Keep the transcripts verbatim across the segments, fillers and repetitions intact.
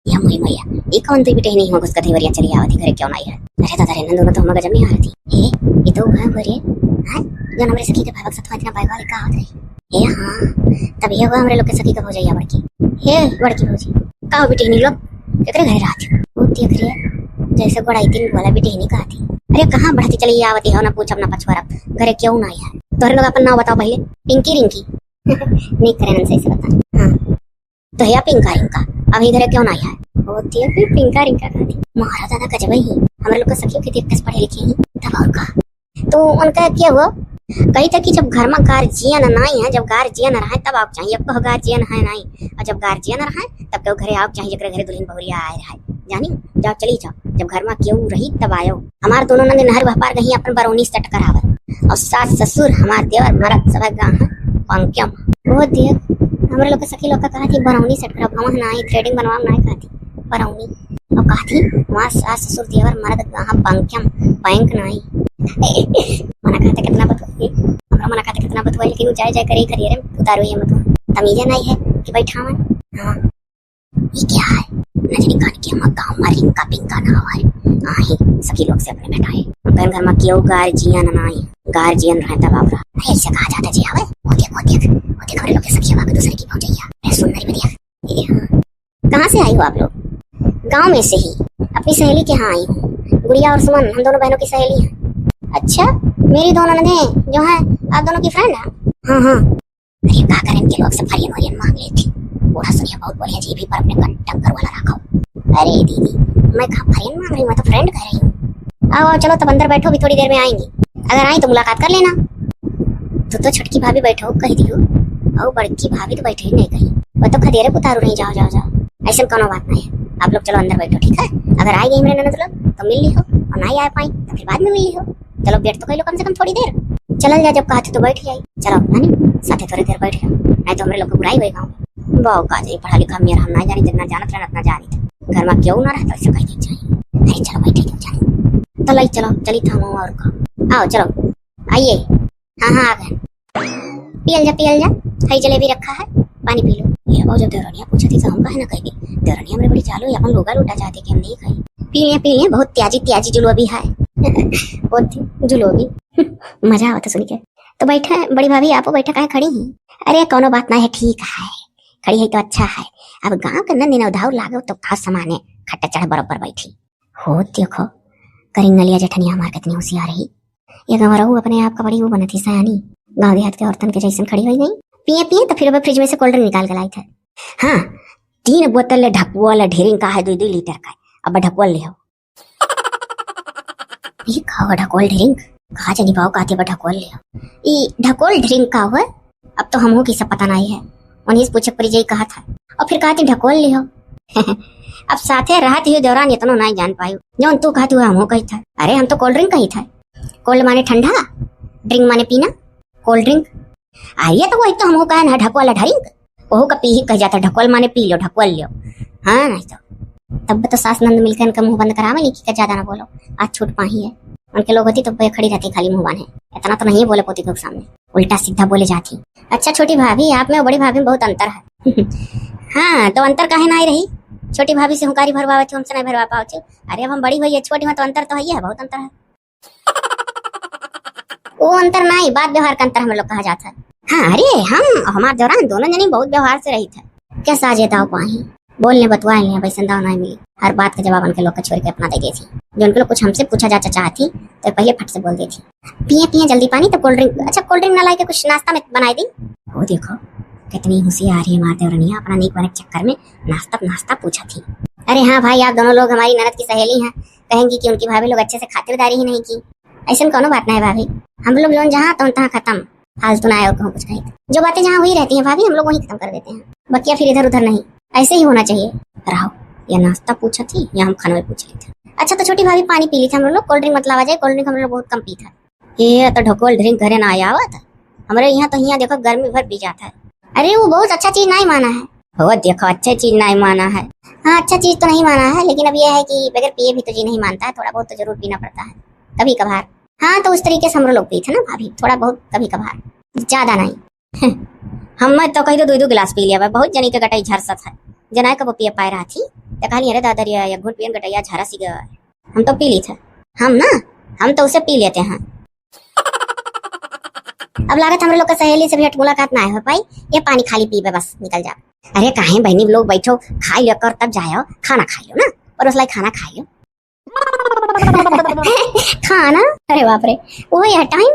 या मोई मैया, ई कौन दुई बिटिहिनी हुआ घुसका देवरिया चली आवत ही घरे, केहू नाई है। अरे दादा रे, नंदू तो हमका गजब नहीं आवत ही। ए, ई तो उहे हुआ रे। हैं? जौन हमरे सखी के भाई के साथ इतना बैगवा लेके आवत रही। ए हाँ, तब ये हुआ हमरे लोग के सखी के भौजैया बड़की। हे बड़की भौजी, का हो बिटिहिनी लोग, केकरे घरे रहत हो? वो देख रे, जैसे गोड़ाई तीन वाला बिटिहिनी कहत ही। अरे कहाँ बढ़ती चली आवत ही हो, ना पूछब ना पछवारब, घरे केहू नाई है। तोहरे लोग अपन नाव बताओ पहिले। पिंकी रिंकी। नहीं करे, सही से बता। हाँ। तो हे पिंका रिंका, अभी घरे केहू नाई है? वो देख रे, पिंका रिंका कहत ही। मारा दादा गजबई ही, हमरे लोग के सखियों के देख के पढ़े लिखे ही, तब और का। तो उनका क्या हुआ? कही था कि जब घर में गार्जियन नाई है, जब गार्जियन रहे तब आउक चाहिए, अब कहो गार्जियन है नाई, और जब गार्जियन रहे तब केहू घरे आउक चाहिए, जेकरे घरे दुल्हन बहुरिया आए रहे। जानी, जाओ चली जाओ, जब घर में केहू रही तब आयो। हमार दोनों नंद नहर वह पार गई अपन बरौनी सेट करावे, और सास ससुर हमार देवर मरद सब गाँव है पंक्यम। वो देख, हमरे लोग के सखी लोग का कहत ही बरौनी सेट करावे, हम नाई, थ्रेडिंग बनवावे नाई कहत ही, बरौनी। और कहत ही, वहाँ सास ससुर देवर मरद गाँव पंक्यम, बैंक नाई। मना कहते कितना बतवाई, हमरा मना कहते कितना बतवाई, लेकिन वो जाए जाए करे खड़ी रे, उतारो ये मत, तमीजे नाई है कि बैठावे। हाँ, ये क्या है? नजनी कान के हम गाँव में रिंका पिंका ना आए, आही सखी लोग से अपने बैठाए। हम कहें घर में केहू गार्जियन नाई, गार्जियन रहे तब आप रहा। अरे ऐसे कहा जाता जी, आवे, वो देख, वो देख, वो देख, हमरे लोग के सखी बाग दूसरे की भौजैया। अरे सुन मेरी बढ़िया, ये हाँ। कहाँ से आई हो आप लोग? गाँव में से ही, अपनी सहेली के यहाँ आई हूँ। गुड़िया और सुमन हम दोनों बहनों की सहेली हैं। अच्छा, मेरी दोनों ननदें जो हैं आप दोनों की फ्रेंड हैं? हाँ हाँ। अरे का करें, इनके लोग से फरियन वरियन मांग लेती। बूढ़ा सुनिया बहुत बोले जी भी पर अपने कन-, टक्कर वाला रखो। अरे दीदी, मैं कहाँ फरियन मांग रही हूँ, मैं तो फ्रेंड कह रही हूँ। आओ आओ, चलो तब अंदर बैठो, अभी थोड़ी देर में आएंगी। अगर आई तो मुलाकात कर लेना। तू तो छोटकी भाभी बैठो कह दियो, और बड़की भाभी तो बैठे ही नहीं कहीं। वो तो खदेरे उतारू नहीं, जाओ जाओ जाओ, ऐसा कोनो बात नहीं है। आप लोग चलो अंदर बैठो, ठीक है? अगर आ गई मेरे ननद लोग तो मिल ली हो, और नहीं आ पाई तो फिर बाद में मिल ली हो। चलो बैठ तो कह लो कम से कम थोड़ी देर। चलल जा, जब कहत ही तो बैठ जाई। चलो नानी, साथे थोड़ी देर बैठ जाओ, नहीं तो हमरे लोग के बुराई होई गाँव में। बाऊ का जाई, पढ़ा लिखा मेर हम ना जानी, जितना जानत रहन उतना जानी। घर में केहू ना रहता ऐसे कह के जाई। अरे चलो बैठे क्यों जानी। तो लाई चलो, चली था हम और का। आओ चलो, आइए। हाँ हाँ आ गए। पियल जा, पियल जा, हई जलेबी रखा है, पानी पी लो। ये बाऊ जब देवरनिया पूछत ही तो हम काहे ना कह दी। देवरनिया हमरे बड़ी चालू है, अपन लोगा लूटा चाहते कि हम नहीं खाई। पी लिए, पी लिए, बहुत त्याजी त्याजी जुलोबी है। बहुत जुलोबी। मजा आवत है सुन के। तो बैठा, बड़ी भाभी, आपो बैठा, काहे खड़ी ही? अरे, कौनो बात ना है, ठीक है, खड़ी है तो अच्छा है। अब गाँव के नंदी नवधाऊ लागो तो का समाने खट्टा चढ़ बरोबर बैठी। हो देखो, करिंगलिया जेठनिया हमार कितनी होशियार ही। ये गंवरहू अपने आप का बड़ी वो बनत ही सयानी, गाँव देहात के औरतन के जैसन खड़ी होई गई। पिए पिए तो फिर अब फ्रिज में से कोल्ड ड्रिंक निकाल के लाई थे। हाँ, तीन बोतल ले ढकुआ ले ढेरिंग का है, दो दो लीटर का। अब ढकुआ ले हो। ई का हो ढकोल ढेरिंग? कहा जानी बाऊ कहते बा ढकोल ले हो। ई ढकोल ढेरिंग का हो? अब तो हमहू की सब पता नहीं है। उन्हीं से पूछे पड़ी जाई कहा था। और फिर कहती ढकोल ले हो। अब साथे रहत ही दौरान इतनो नहीं जान पायु। जौन तू कहती हुआ हमहू कही था। अरे हम तो कोल्ड ड्रिंक कही था। कोल्ड माने ठंडा, ड्रिंक माने पीना, कोल्ड ड्रिंक। अरे तो वही तो हमहू कहे ना ढकोल ढेरिंग। ओहू का पीही कह जाता, ढकोल माने पी लो, ढकोल लियो। हाँ, नहीं तो। तब तो सास नंद मिलकर इनका मुंह बंद करावे, लेकिन का ज्यादा ना बोलो, आज छूट पाही है। उनके लोग होती तो वे खड़ी रहती खाली मुंह बांधे। इतना तो नहीं बोले पोती के सामने, उल्टा सीधा बोले जाती। अच्छा छोटी भाभी, आप में और बड़ी भाभी में बहुत अंतर है। हाँ, तो अंतर काहे ना आई रही? छोटी भाभी से हुंकारी भरवावे थे, हमसे नहीं भरवा पाओ थे। अरे अब हम बड़ी हुई है, छोटी में तो अंतर तो है ही है, बहुत अंतर है। वो अंतर नाई, बात व्यवहार का अंतर हम लोग कहा जाता है। हाँ, अरे हम, हमार दौरान दोनों जनी बहुत व्यवहार से रही थे। कैसा जे दाव पाही, बोलने बतवाए ले, वैसे दाव नहीं मिली। हर बात का जवाब उनके लोग का छोड़ के अपना दे देती। जो उनके लोग कुछ हमसे पूछा जा चाहती तो पहले फट से बोल देती, "पिए, पिए जल्दी पानी, तो कोल्ड ड्रिंक, अच्छा कोल्ड ड्रिंक ना लाए के कुछ नाश्ता में बनाए दी।" वो देखो, कितनी होशियार है हमार देवरनिया, अपना नीक बने के चक्कर में नाश्ता, नाश्ता पूछा थी। अरे हाँ भाई, आप दोनों लोग हमारी ननद की सहेली हैं, कहेंगी कि उनकी भाभी लोग अच्छे से खातिरदारी ही नहीं की। ऐसन कोनो बात ना है भाभी, हम लोग लोन जहाँ तौन तहाँ खत्म, फालतू ना आए और कहूँ कुछ कहे। जो बातें जहाँ हुई रहती हैं भाभी, हम लोग वहीं खत्म कर देते हैं, बकिया फिर इधर उधर नहीं। ऐसे ही होना चाहिए। रहो, या नाश्ता पूछा थी या हम खानवे पूछ लेते। अच्छा तो छोटी भाभी पानी पी ली थी, हम लोग कोल्ड ड्रिंक मतलब आ जाए, कोल्ड ड्रिंक हम लोग बहुत कम पी था। ये तो ढकोल ड्रिंक घरे ना आया आवत, हमरे यहाँ तो यहाँ देखो गर्मी भर पी जाता है। अरे वो बहुत अच्छा चीज नहीं माना है। हो देखो, अच्छा चीज नहीं माना है। हाँ, अच्छा चीज तो नहीं माना है, लेकिन अब ये है कि बगैर पिए भी तो जी नहीं मानता है, थोड़ा बहुत तो जरूर पीना पड़ता है कभी कभार। हाँ, तो उस तरीके से हम लोग पीते ना भाभी, थोड़ा बहुत कभी कभार, ज्यादा नहीं। हम तो कह दो दो दो गिलास पी लिया बा, बहुत जनी के गटाई झरसत है। जनाए कबो पिए पाए रहा थी, तो कहली, "अरे दादा रे, एक घूंट पियन गटैया झरा सी गए।" हम तो पी ली थे, हम ना, हम तो उसे पी लेते हैं। अब लागत हमरे लोग का सहेली से भेंट मुलाकात ना हो पाई, ये पानी खाली पीबे बस निकल जा। अरे काहे बहनी लोग, बैठो, खाई लो कर तब जाओ, खाना खाई लो ना, परोसलाई खाना खाई लो। खाना? अरे बाप रे, वो है टाइम,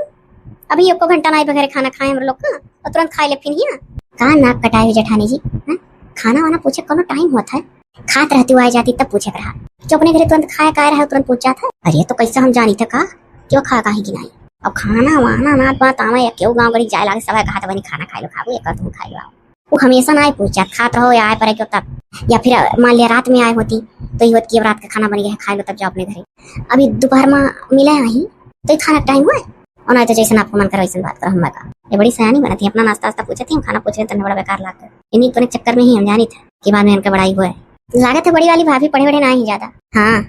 अभी एको घंटा ना आए घरे खाना खाए हम लोग का, और तुरंत खाए ले फिर हिया। का नाक कटाए हुए जेठानी जी, हैं? खाना वाना पूछे कोनो टाइम होत है? खात रहती हुआ जाती तब पूछे के रहा कि अपने घरे तुरंत खाए का रहा तुरंत पूछ जात है। अरे तो कैसे हम जानी थे का कि वो खा काहे कि नहीं? अब खाना वाना नात बात आवे या केहू गाँव गड़ी जाए लागे, सब है कहा तो बनी खाना खाए लो, खाबू एक तुम खाए लो आओ। वो हमेशा ना आए पूछ जात, खात रहो या आए परे क्यों तब, या फिर मान लिया रात में आए होती तो ये होत कि अब रात का खाना बन गया है, खाए लो तब जाओ अपने घरे। अभी दोपहर में मिले आई तो ये खाना टाइम हुआ है। और नहीं तो जैसे आपको मन करो वैसे बात करो, हम का ये बड़ी सयानी बनती है, अपना नाश्ता वास्ता पूछे थी, हम खाना पूछ रहे तो बड़ा बेकार लागत है। इन्हीं अपने चक्कर में ही हम जानी थे कि बाद में इनका बड़ाई हुआ है। लागत है बड़ी वाली भाभी पढ़े वढ़े ना ही ज्यादा। हाँ,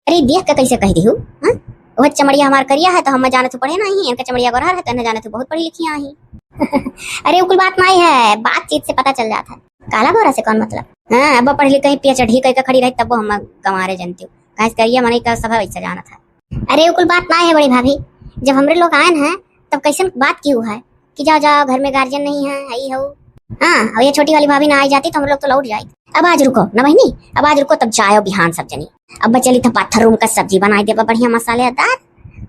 अरे देख के कैसे कह दी हूँ, हाँ? वह चमड़िया हमार करिया है तो हम जानत हूँ पढ़े ना ही, इनका चमड़िया गोरहर है तो इन्हें जानत हूँ बहुत पढ़ी लिखी आई। अरे वो कुल बात नहीं है, बातचीत से पता चल जाता है। काला गोरा से कौन मतलब? हाँ, अब पढ़ लिख कहीं पीएचडी कहीं का खड़ी रही तब वो हम गंवारे जानती हूँ, काहे से करिया मने का सभा वैसा जानत है। अरे वो कुल बात ना है बड़ी भाभी, जब हमरे लोग आए हैं तब कैसन बात की हुआ है कि जाओ जाओ घर में गार्जियन नहीं है, है ही हो। हाँ, और ये छोटी वाली भाभी ना आई जाती तो हम लोग तो लौट जाए। अब आज रुको ना बहनी, अब आज रुको तब जाओ बिहान सब जनी। अब चली तो बाथरूम का सब्जी बनाई देबा बढ़िया मसालेदार,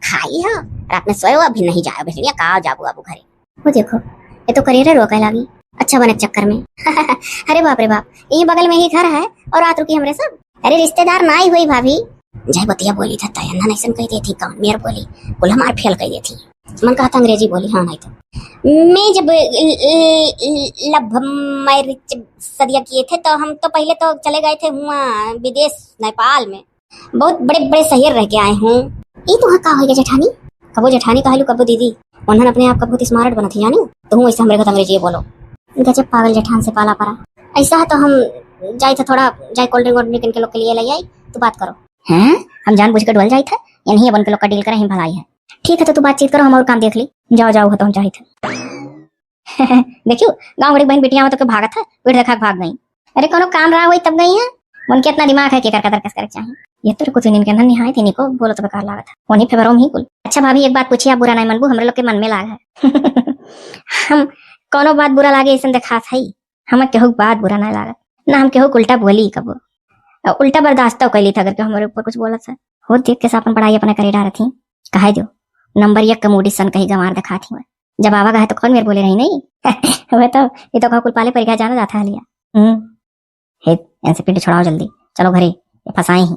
खाई हो, रात में सोए हो, अभी नहीं जाओ बहनिया, का जाबू अब घरे। वो देखो, ये तो करेरे रोके लागी। अच्छा बने चक्कर में। अरे बाप रे बाप, यही बगल में ही घर है और रात रुकी हमरे सब। अरे रिश्तेदार ना ही हुई भाभी। जय बतिया बोली था तयन्ना नैसन कह देती, कौन मेर बोली, कुल हमार फेल कह देती। मन कहा था अंग्रेजी बोली, हाँ नहीं तो। मैं जब, ल-, ल-, ल-, लव मैरिज सदिया किए थे तो हम तो पहले तो चले गए थे हुआ विदेश नेपाल में, बहुत बड़े बड़े शहर रह के आए हूँ। ई तुहा का होइगा जेठानी? कबो जेठानी कहलू, कबो दीदी। उन्हन अपने आप का बहुत स्मार्ट बनत ही जानी, तो हूँ ऐसे हमरे घर अंग्रेजी बोलो। गजब पागल जेठान से पाला पड़ा। ऐसा है तो हम जाई थे थोड़ा, जाई कोल्ड ड्रिंक वोल्ड ड्रिंक इनके लोग के लिए ले आई, तू बात करो। हैं? हम जानबूझ के डोल जाई थे, यही अब उनके लोग का डील करे ही भलाई है। ठीक है तो तू बातचीत करो, हम और काम देख ली। जाओ जाओ, हो तो हम जाई थे। देखियो, गाँव बड़ी बहन बिटिया में तो के भागत है, पीठ देखा के भाग गई। अरे कोनो काम रहा हुई तब गई है, उनके इतना दिमाग है कि कर कदर कस करे चाहिए। ये तो कुछ इनके अंदर निहायत ही निको बोलो तो बेकार लागत है, उन्हीं फेवरों में ही कुल। अच्छा भाभी, एक बात पूछी, आप बुरा नहीं मनबू, हमरे लोग के मन में लाग है। हम कोनो बात बुरा लागे ऐसे देखात है, हम केहू के बात बुरा नहीं लागत, ना हम केहू के उल्टा बोली कबो। और उल्टा बर्दाश्त तो कैली था अगर केहू हमारे ऊपर कुछ बोलत है। हो देख के आपन पढ़ाई अपना करे डारत ही, कहे दो नंबर एक के मूडी सन कहीं गंवार दिखात ही। जब आवा गए तो कौन मेर बोले रही नहीं। वह तो, ये तो कहा कुल पाले परिका जाना जाता है लिया। हम्म, हे, इनसे पिंड छोड़ाओ जल्दी, चलो घरे, ये फंसाए ही।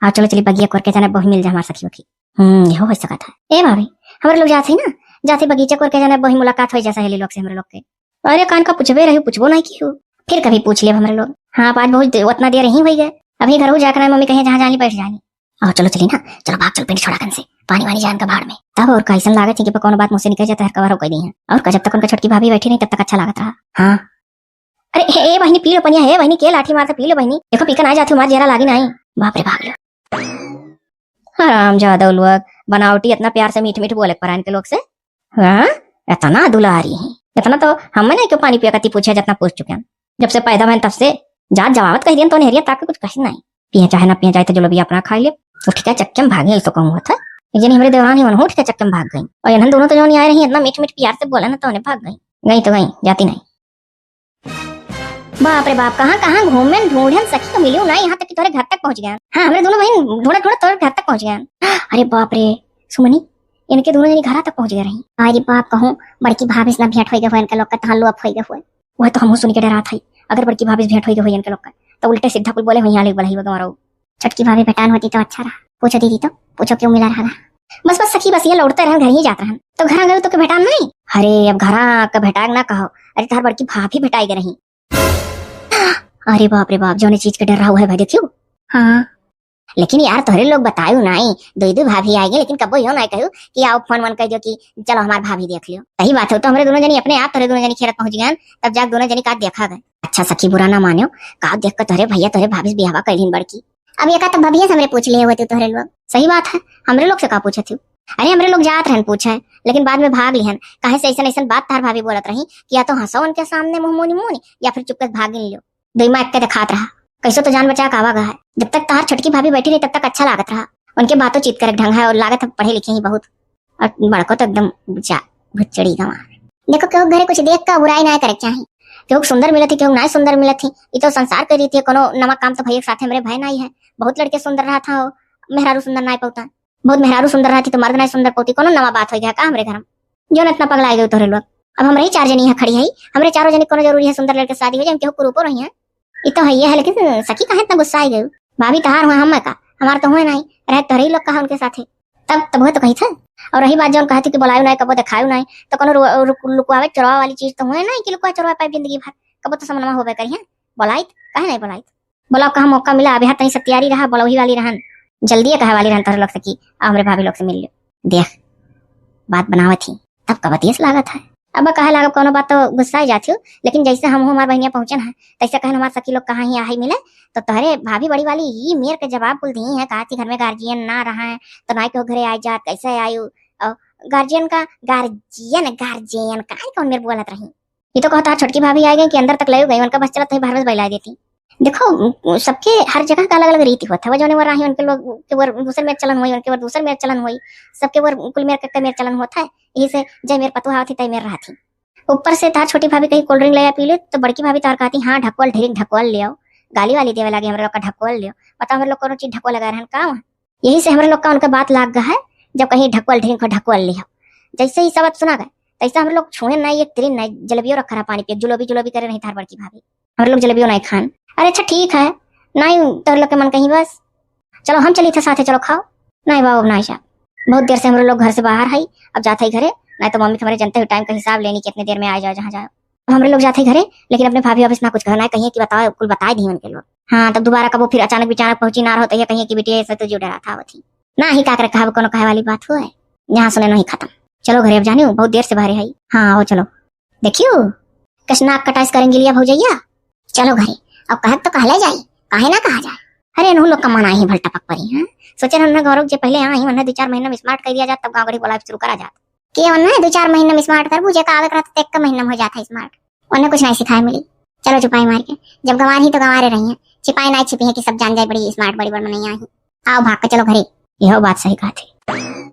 आओ चलो चली बगिया करके जाने बही मिल जा हमार सखी उखी। हम्म, यहो हो सकत है। ए भाभी, हमारे लोग जाते ही ना, जाते बगीचा करके जाने बही मुलाकात हो जा सहेली लोग से हमरे लोग के। अरे कान का पूछबे रही, पूछबो नहीं की हो। फिर कभी पूछ लिया हमरे लोग। हाँ, आज बहुत दे-, उतना देर यहीं होई गए। अभी घर हो जाकर मम्मी कहे जहाँ जानी बैठ जानी। आओ चलो चली ना, चलो भाग चल पिंड छोड़ा कन से, पानी वानी जान का भाड़ में। तब और कैसन लागत है कि कोनो बात मुँह से निकल जाता है, कवर हो गई नहीं है। और जब तक उनका छोटकी भाभी बैठी नहीं तब तक अच्छा लागत रहा। हाँ। अरे हे, ए बहिनी पी लो पनिया, हे बहिनी के लाठी मारता पी लो बहिनी, देखो पीका ना जाती हूँ, मार जरा लागी नहीं। बाप रे भाग लो। हराम जादा लोग बनावटी इतना प्यार से मीठ मीठ बोले परान के लोग से। हाँ, इतना दुलारी है, इतना तो हम नहीं क्यों पानी पिया कती पूछे जितना पूछ चुके हैं। जब से पैदा भैन तब से जात जमावत कह दियन तो नेहरिया ताके कुछ कही नहीं। पिए चाहे ना पिए जाए तो जो लोग अपना खा ले। वो ठीक है चक्के में भाग गई तो कहूँ होता। एक जनी हमारे देवरानी मन हो ठीक है चक्के में भाग गई। और इन्हन दोनों तो जो नहीं आए रही इतना मीठ मीठ प्यार से बोला ना तो उन्हें भाग गई। गई तो गई, जाती नहीं। बाप रे बाप, कहाँ कहाँ घूमेन ढूंढेन सखी तो मिलियो ना, यहाँ तक कि तोरे घर तक पहुँच गया। हाँ, हमरे दोनों बहन ढूंढत ढूंढत तोरे घर तक पहुँच गया। अरे बाप रे सुमनी, इनके दोनों जनी घरा तक पहुँच गए रही। अरे बाप कहूँ बड़की भाभी से ना भेंट होई गए हुए इनके लोग का, तहाँ लोग होई गए हुए। वह तो हमहू सुन के डरात हई, अगर बड़की भाभी से भेंट होई गए हुई इनके लोग का, तो उल्टे सीधा कुल बोले हुई यहाँ ले बलही बगवारो। छोटकी भाभी भेटान होती तो अच्छा रहा। पूछो दीदी तो, पूछो क्यों मिला रहा। बस बस सखी बस ये लौटते रहन, घर ही जात रहन। तो घर गए तो के भेटान नहीं? अरे अब घर का भेटान ना कहो, अरे तार बड़की भाभी भेटाई गए रही। अरे बाप रे बाप, जौने चीज के डर रहा है भाई देखियो। हाँ। लेकिन यार तोहरे लोग बतायु नाई, दुई दुई भाभी आएगी, लेकिन कबो यो नाई कहू कि आओ फोन वन कर दियो कि चलो हमार भाभी देख लियो। सही बात है, तो हमरे दोनों जनी अपने आप तोहरे दोनों जनी खेलत पहुंच गए, तब जाके दोनों जनी का देखा गए। अच्छा सखी बुरा ना मानियो, का देख के तोहरे भैया तोहरे भाभी से बियाहवा कैलिन बड़की। अब एका तो भभिया से हमरे पूछ लिए हुए तू तोहरे लोग। सही बात है, हमरे लोग से का पूछे थी? अरे हमरे लोग जात रहन पूछे, लेकिन बाद में भाग लिहन, काहे से ऐसन ऐसन बात तार भाभी बोलत रही कि या तो हंसो उनके सामने मुंह मोनी मोनी या फिर चुपके से भागिन लियो। दुई माँ एक के देखात रहा। कैसो तो जान बचा के आवा गा है। जब तक तहार छोटकी भाभी बैठी रही, तब तक अच्छा लागत रहा। उनके बातों चीत करे ढंग है और लागत है पढ़े लिखे ही बहुत। और बड़को तो एकदम बुचा, भुचड़ी गंवार। देखो, केहू घरे कुछ देख का बुराई ना करे के चाही। केहू सुंदर मिलत ही, केहू ना सुंदर मिलत ही। ई तो संसार के रीति है, कोनो नवा काम तो भैया के साथे हमरे भय नाई है। बहुत लड़के सुंदर रहत हो, मेहरारू सुंदर ना पौता। बहुत मेहरारू सुंदर रहती तो मर्द ना सुंदर पौती, कोनो नवा बात हो गया का हमरे घर में? जो इतना पगला गए तोहरे लोग। अब हमरे ही चार जनी यहाँ खड़ी है, हमरे चारों जनी कोनो जरूरी है सुंदर लड़के से शादी हो जाए, केहू कुरूपो रही है। ई तो है ये है, लेकिन सखी काहे इतना गुस्सा आई गई? भाभी तहार हुआ, हम का? हमार तो हुए नहीं, रहे तोहरे ही लोग कहा उनके साथे। तब, तब हुए तो कही थे। और रही बात जौन कहती कि बोलायु नहीं, कबो देखायु नहीं, तो कोनो रु-, रु-, लुकवावे चोरवा वाली चीज तो हुए नहीं कि लुकवा चोरवा पाइब जिंदगी भर। कबो तो समनवा होबे करी है। बोलाइत, काहे नहीं बोलाइत? बोला कहाँ मौका मिला, अभी तनी सत्यारी रहा, बोलौही वाली रहन। जल्दी कहे वाली रहन तोहरे लोग से कि आ हमरे भाभी लोग से मिल लो। देख, बात बनावत ही, तब का बतियस लागत है। अब कहे लागब कोनो बात तो गुस्सा ही जात हो, लेकिन जैसे हम हमार बहनिया पहुंचन है, तैसे कहन हमार सखी लोग कहाँ ही आहे मिले, तो तोहरे भाभी बड़ी वाली ही मेर के जवाब कुल दी है, कहा थी घर में गार्जियन ना रहा है, तो ना केहू घरे आए जात, कैसे आयु? और गार्जियन का, गार्जियन, गार्जियन, काहे कौन मेर बोलत रही? ये तो कहता है छोटकी भाभी आ गई कि अंदर तक ले गई, उनका बस चलत है बाहर बस बैला देती। देखो, सबके हर जगह का अलग-अलग रीति होत है। वो जौने वर रही उनके लोग के वर दूसर मेर चलन होई, उनके वर दूसर मेर चलन होई, सबके वर कुल मेर के मेर चलन होत है। यही से जय मेर पतुहा होती तय मेर रहती। ऊपर से तार छोटी भाभी कहीं cold drink ले आ पी ले, तो बड़की भाभी तार कहती, "हाँ, ढकवल ढेरिक ढकवल ले आओ।" गाली वाली देवे लागे, "हमरे लोग का ढकवल ले आओ।" बताओ, हमरे लोग कोनो चीज ढकवल लगा रहन का वहाँ? यही से हमरे लोग का उनका बात लाग गा है, जब कहीं ढकवल ढेरिक ढकवल ले आओ। जैसे ही शब्द सुना गए, तैसे हमरे लोग छुए नहीं, एक तिरिन नहीं, जलेबियो रखा रहा पानी पिए, जुलोबी जुलोबी करे रही तार बड़की भाभी। हमरे लोग जलेबियो नहीं खान। अरे अच्छा ठीक है, नहीं तोहरे लोग के मन कहीं बस। चलो हम चली थे साथे, चलो खाओ। नहीं बाबू, अब नहीं जाब। बहुत देर से हमरे लोग घर से बाहर है, अब जात है घरे, नहीं तो मम्मी के हमरे जनते हुए टाइम का हिसाब लेनी कि इतने देर में आ जाओ जहाँ जाओ। अब हमरे लोग जात है घरे, लेकिन अपने भाभी वापस ना कुछ कहना है, कहिए कि बताओ, कुल बताए दी उनके लोग। हाँ, तब दोबारा कबो फिर अचानक बिचानक पहुंची ना रहो तो ये कहिए कि बिटिया ऐसे तो जो डरा था थी। ना ही का करे, कहा कोनो कहे वाली बात हुआ है, जहाँ सुने नहीं खत्म। चलो घरे अब जानी हूँ, बहुत देर से बाहर है। हाँ, आओ चलो। देखियो, कस नाक कटाइस करेंगे लिया भौजैया। चलो घरे, अब कहत तो कहले जाई, काहे ना कहा जाए। अरे, इनहू लोग का मन आई भल टपक परी, हाँ? सोचे रहन घर जे पहले आई, उन्हें दो चार महीना में smart कर दिया जात, तब गाँव गढ़ी बोला शुरू करा जात। के उन्हें दो चार महीना में smart करबू, जेका आवे के रहत, तो एक महीना में हो जात है smart। उन्हें कुछ नहीं सिखाए मिली। चलो चुपाई मार के, जब गंवार ही तो गंवारे रही हैं, छिपाए ना छिपी है कि सब जान जाए, बड़ी smart, बड़ी बड़ मनैया ही। आओ भाग के चलो घरे। यह बात सही कहा थी।